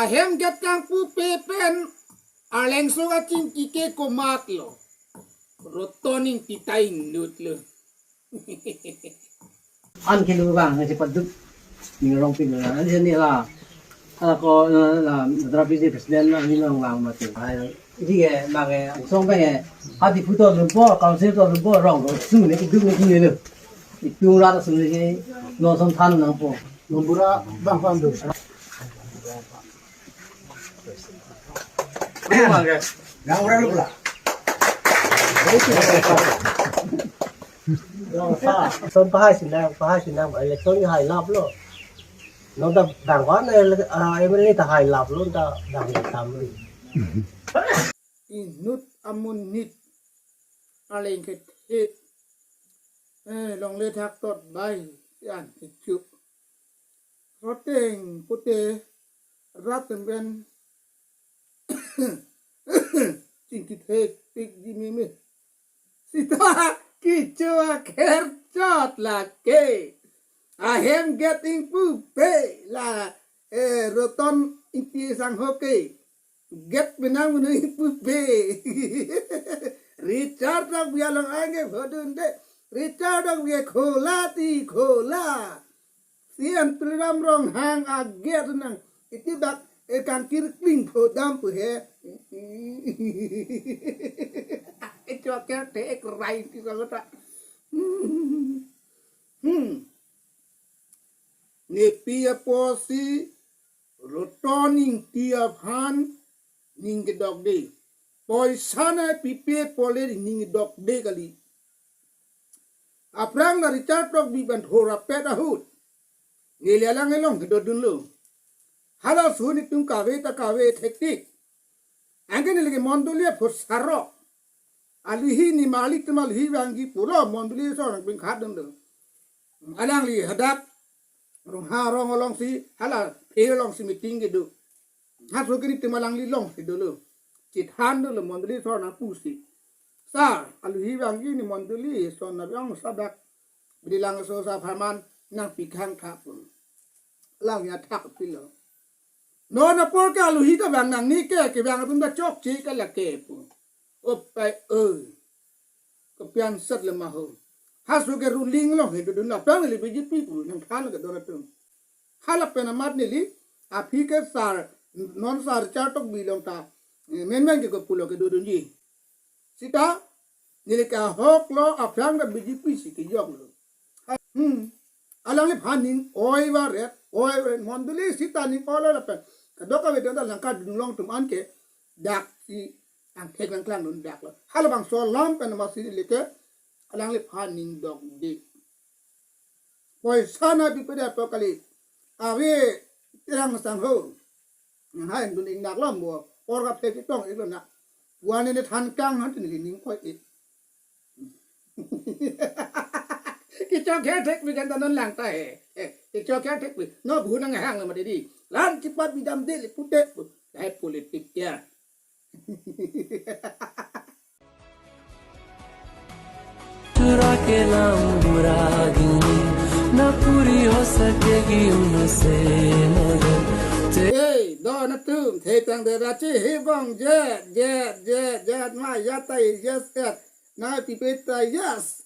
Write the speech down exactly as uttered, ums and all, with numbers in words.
Ahem get kangpupe pen Arlengso kachingki ke komatlo. Roton Ingti ta inutlo. An kilo bang nge paduk. Ning Rongpi lo na. An sini la. Ala ko la, la Dra P C president na ni nang lang mati. Ai, ini ke bang ke angsong bang ke. Hadi puto lumpo, council to lumpo, rong rong sung ni iduk ni ni lo. Itung rat sung ni no som than nangpo. Nombura bang pam do. Bang ke. Yang ura lula. Son pahai sinang, pahai sinang, election ni hai lap lo. No ta dang wan, eh, ah, M L A ta hai lap lo, ta dang tam lo. Inut amonit aleng kethe. Eh, longle thak tot bai, yan kechu. Roteng pute rat temben. Chingki thek tik di meme. Sita kicho aker chot lake. Ahem get ingpupe la, eh, Roton Ingti sangho ke. Get benang menu ingpupe. Richard Tokbi along ange phodunde. Richard Tokbi khola ti khola. Si an Tuliram Ronghang aget nang. Iti bak, eh, kangkir kling phodam pu he. Icho aker te ek rai ti sa kota. Hmm. Nepi apotsi Roton Ingti aphan ning kedokde. Poisa nangpipe pole ning kedokde kali. Aphrang la Richard Tokbi ban thor apet ahut. Neli alang along kedodunlo. Hala suni tung kave ta kave thektik. Anke neli ke mondoli aphu sarok. Aluhi ni malik te aluhi vangji pulo mondoli so nang pingkhat dun do. Alangli hadak rong ha rong alongsi hala phe alongsi meeting kedo. Ha so kini te alangli alongsi dolo. Chithan dolo mondoli so nang pusi. Sar, aluhi vangji ni mondoli so nang biong sadak. Bidi lang so sa pharman nangpi khang thap pun. Lang ya thak pilo. Non apor ke aluhi ta vang nang ni ke, kevang atum ta chokche ke lake pu. Opai oi. Kopian set le maho. Haso ke ruling lo he dodun aphrang neli B J P pu nangthan kedon atum. Hala pen amat neli aphi ke sar, non sar Richard Tokbi along ta. Eh, men men ke kopulo kedodunji. Sita, neli ke ahok lo aphrang ta B J P si kejok lo. Hmm. Alangliphan ning oi varet, oi varet. Mondoli sita ning oi lo lapen. Kadokave ta langka dunlong atum anke dak si angthek langklang dun dak lo. Halabangso alam pen amatsi neli ke alangliphan ning dokde. Poisa nangpipe de apo kali. Ave Terang sangho. Nang hai dun ingnak lo mo. Por ka phek tong iklo na. Wan ne than kang han tin ning koi ik. Kichok ke thek bi kan ta non lang ta he. Eh, kichok ke thek bi. No bu nang hang lo ma de di. Lan kipat bi damde le pute. Hai politik ya. चुरा के लाऊं बुरा यूं ही, ना पूरी हो सकेगी उनसे मगर ते- Hey, don atum, thepang de rachi hibong jet, jet, jet, jet, ma yata yes, jet, nangpipe ta yes.